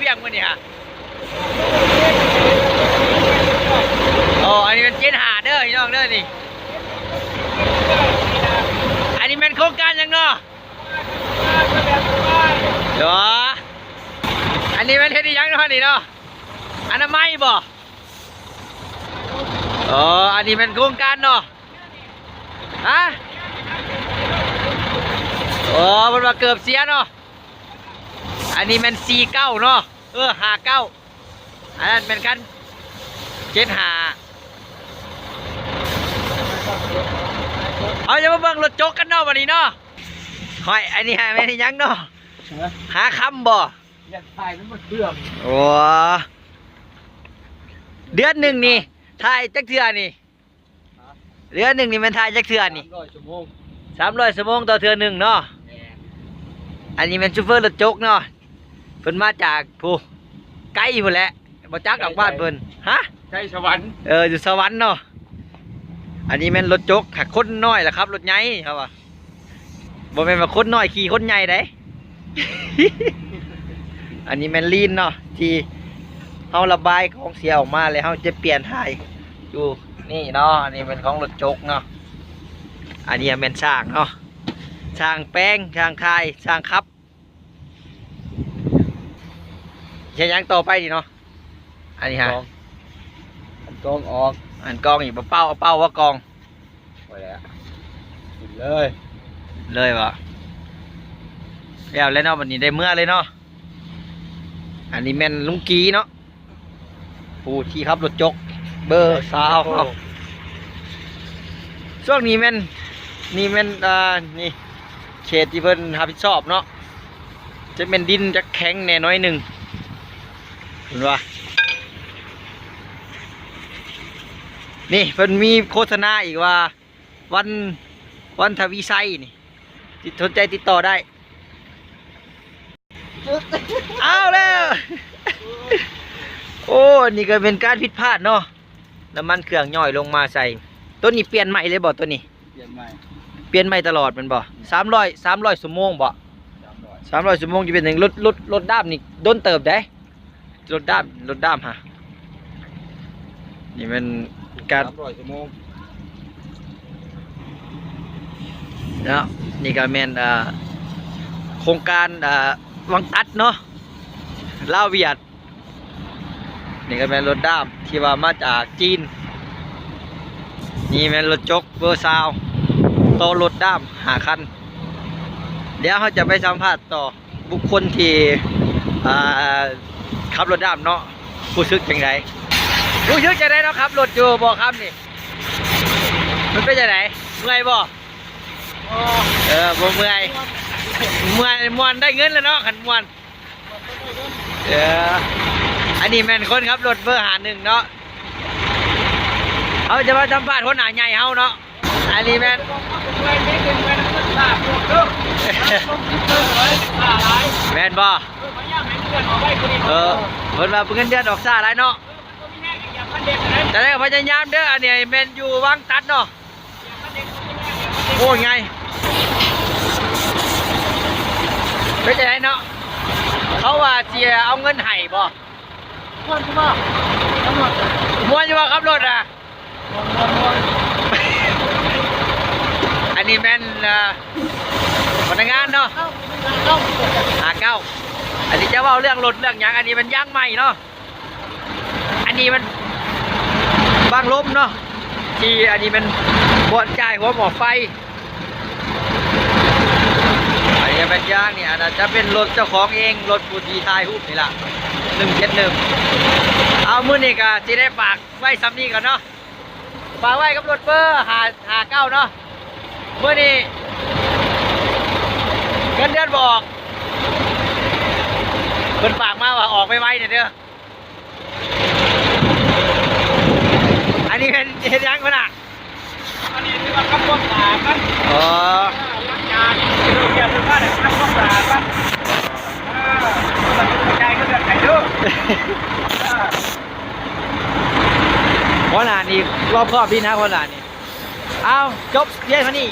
ຈັ່ງມື້ນີ້ຮະ. ອໍ ອັນນີ້ແມ່ນເຈັດຫ້າເດີພີ່ນ້ອງເດີນີ້. ອັນນີ້ແມ່ນໂຄງການຫຍັງເນາະ? ເອີ ອັນນີ້ແມ່ນເຮັດອີ່ຫຍັງເນາະນີ້ເນາະ? ອະນາໄມບໍ? ອໍ ອັນນີ້ແມ່ນໂຄງການເນາະ? ຮະ? ອໍ ເພິ່ນວ່າເກີບເສຍເນາະ. ອັນນີ້ແມ່ນສີ່ເກົ້າເນາະ, ເອີ ຫ້າເກົ້າ ອັນນັ້ນແມ່ນຄັນເຈັດຫ້າ. ເຮົາຈະມາເບິ່ງລົດຈົກກັນເນາະບັດນີ້ເນາະ. ຫ້ອຍ ອັນນີ້ຫາແມ່ນອີ່ຫຍັງເນາະ? ຮະ? ຫາຄຳບໍ? ຢາກຖ່າຍນຳມັນເຄື່ອງ. ໂອ້ ເດືອນໜຶ່ງນີ້ຖ່າຍຈັກເທື່ອນີ້? ເດືອນໜຶ່ງນີ້ແມ່ນຖ່າຍຈັກເທື່ອນີ້? ສາມຮ້ອຍຊົ່ວໂມງ ສາມຮ້ອຍຊົ່ວໂມງຕໍ່ເທື່ອໜຶ່ງເນາະ. ແມ່ນ. ອັນນີ້ແມ່ນໂຊເຟີລົດຈົກເນາະ, ເພິ່ນມາຈາກພູໄກພຸ້ນແຫຼະ, ບໍ່ຈັກດອກບ້ານເພິ່ນ. ຮະ? ໄກສະຫວັນ. ເອີ ຢູ່ສະຫວັນເນາະ. ອັນນີ້ແມ່ນລົດຈົກ ຫາກຄົນນ້ອຍລະຂັບລົດໃຫຍ່ ເຂົາວ່າ. ບໍ່ແມ່ນວ່າຄົນນ້ອຍຂີ່ຄົນໃຫຍ່ໃດ. ອັນນີ້ແມ່ນລີນເນາະ ທີ່ເຮົາລະບາຍຂອງເສຍອອກມາ ແລ້ວເຮົາຈະປ່ຽນຖ່າຍຢູ່ນີ້ເນາະ. ອັນນີ້ແມ່ນຂອງລົດຈົກເນາະ. ອັນນີ້ແມ່ນຊ່າງເນາະ, ຊ່າງແປງ ຊ່າງຖ່າຍ ຊ່າງຂັບ. ເຮັດຫຍັງຕໍ່ໄປນີ້ເນາະ? ອັນນີ້ຮະ ກອງ ອັນກອງອອກ ອັນກອງນີ້ບໍ່ເປົ່າ ເອົາເປົ່າວ່າກອງ. ໄປແລ້ວ ຂຶ້ນເລີຍ ເລີຍບໍ່? ແລ້ວແລ້ວເນາະ ບັດນີ້ໄດ້ເມືອເລີຍເນາະ. ອັນນີ້ແມ່ນລຸງກີເນາະ ຜູ້ທີ່ຂັບລົດຈົກເບີຊາວເຮົາ. ຊ່ວງນີ້ແມ່ນ ນີ້ແມ່ນ ອ່າ ນີ້ເຂດທີ່ເພິ່ນຮັບຜິດຊອບເນາະ. ຈະແມ່ນດິນຈະແຂງແດ່ໜ້ອຍໜຶ່ງ ເຫັນບໍ່? ນີ້ເພິ່ນມີໂຄສະນາອີກວ່າ ວັນ ວັນທະວີໄຊນີ້ ຕິດ ສົນໃຈຕິດຕໍ່ໄດ້. ເອົາແລ້ວ ໂອ້ ນີ້ກໍເປັນການຜິດພາດເນາະ. ນ້ຳມັນເຄື່ອງຍ້ອຍລົງມາໃສ່. ໂຕນີ້ປ່ຽນໃໝ່ເລີຍບໍ່? ໂຕນີ້ປ່ຽນໃໝ່ ປ່ຽນໃໝ່ຕະຫຼອດແມ່ນບໍ່? ສາມຮ້ອຍ ສາມຮ້ອຍຊົ່ວໂມງບໍ່? ສາມຮ້ອຍ ສາມຮ້ອຍຊົ່ວໂມງຈະເປັນຫຍັງ? ລົດ ລົດ ລົດດາມນີ້ດົນເຕີບເດ້. ລົດດາມ ລົດດາມຫາ ນີ້ແມ່ນການ ສາມຮ້ອຍຊົ່ວໂມງເນາະ. ນີ້ກໍແມ່ນ ເອີ ໂຄງການ ເອີ ວັງຕັດເນາະ ລາວຫວຽດ. ນີ້ກໍແມ່ນລົດດ້າມທີ່ວ່າມາຈາກຈີນ. ນີ້ແມ່ນລົດຈົກເບີຊາວ ຕໍ່ລົດດ້າມຫ້າຄັນ. ດຽວເຮົາຈະໄປສຳພາດຕໍ່ບຸກຄົນທີ່ ອ່າ ຂັບລົດດ້າມເນາະ ຮູ້ສຶກຈັ່ງໃດ? ຮູ້ສຶກຈັ່ງໃດເນາະ ຂັບລົດຢູ່ບໍ່ຄ່ຳນີ້? ມັນເປັນຈັ່ງໃດ? ເມື່ອຍບໍ່? ເອີ ບໍ່ເມື່ອຍ ມ່ວນ ມ່ວນ ໄດ້ເງິນແລ້ວເນາະ ຄັນມ່ວນ. ເອີ ອັນນີ້ແມ່ນຄົນຂັບລົດເບີຫ້າໜຶ່ງເນາະ. ເຮົາຈະມາສຳພາດຫົວໜ້າໃຫຍ່ເຮົາເນາະ. ອັນນີ້ແມ່ນ ແມ່ນບໍ່? ເອີ ເພິ່ນວ່າເງິນເດືອນອອກຊ້າຫຼາຍເນາະ. ຈັ່ງໃດກໍພະຍາຍາມເດີ. ອັນນີ້ແມ່ນຢູ່ວັງຕັດເນາະ. ໂອ້ຍ ໄງ ເປັນຈັ່ງໃດເນາະ? ເຂົາວ່າຊິເອົາເງິນໃຫ້ບໍ່? ມ່ວນຢູ່ບໍ່? ມ່ວນຢູ່ບໍ່ຂັບລົດນະ? ອັນນີ້ແມ່ນ ເອີ ພະນັກງານເນາະ ຫ້າເກົ້າ. ອັນນີ້ຈະເວົ້າເລື່ອງລົດເລື່ອງຫຍັງ ອັນນີ້ມັນຢາງໃໝ່ເນາະ. ອັນນີ້ມັນບັງລົມເນາະ ທີ່ອັນນີ້ແມ່ນບ່ອນຈ່າຍຫົວໝໍ້ໄຟ. ອັນນີ້ແມ່ນຢາງນີ້ ອັນນັ້ນຈະເປັນລົດເຈົ້າຂອງເອງ ລົດຜູ້ທີ່ຖ່າຍຮູບນີ້ລະ ໜຶ່ງເຈັດໜຶ່ງ. ເອົາ ມື້ນີ້ກະຊິໄດ້ຝາກໄວ້ສ່ຳນີ້ກ່ອນເນາະ ຝາກໄວ້ກັບລົດເບີຫ້າ ຫ້າເກົ້າເນາະ. ມື້ນີ້ເງິນເດືອນບໍ່ອອກ ເພິ່ນຝາກມາວ່າອອກໄວໆແດ່ເດີ. ອັນນີ້ເຮັດ ເຮັດຫຍັງພຸ້ນນະ? ອັນນີ້ເອີ້ນວ່າທຳຄວາມສະອາດມັນ. ອໍ ເອີ ຫຼັງຈາກທີ່ເຮັດວຽກເລີກມາແລ້ວ ທຳຄວາມສະອາດມັນ. ເອີ ເພິ່ນວ່າຊິຈ່າຍເງິນເດືອນໃຫ້ເດີ. ເອີ ຫົວໜ້ານີ້ລອບຄອບດີນະ ຫົວໜ້ານີ້. ເອົາ ຈົບພຽງເທົ່ານີ້.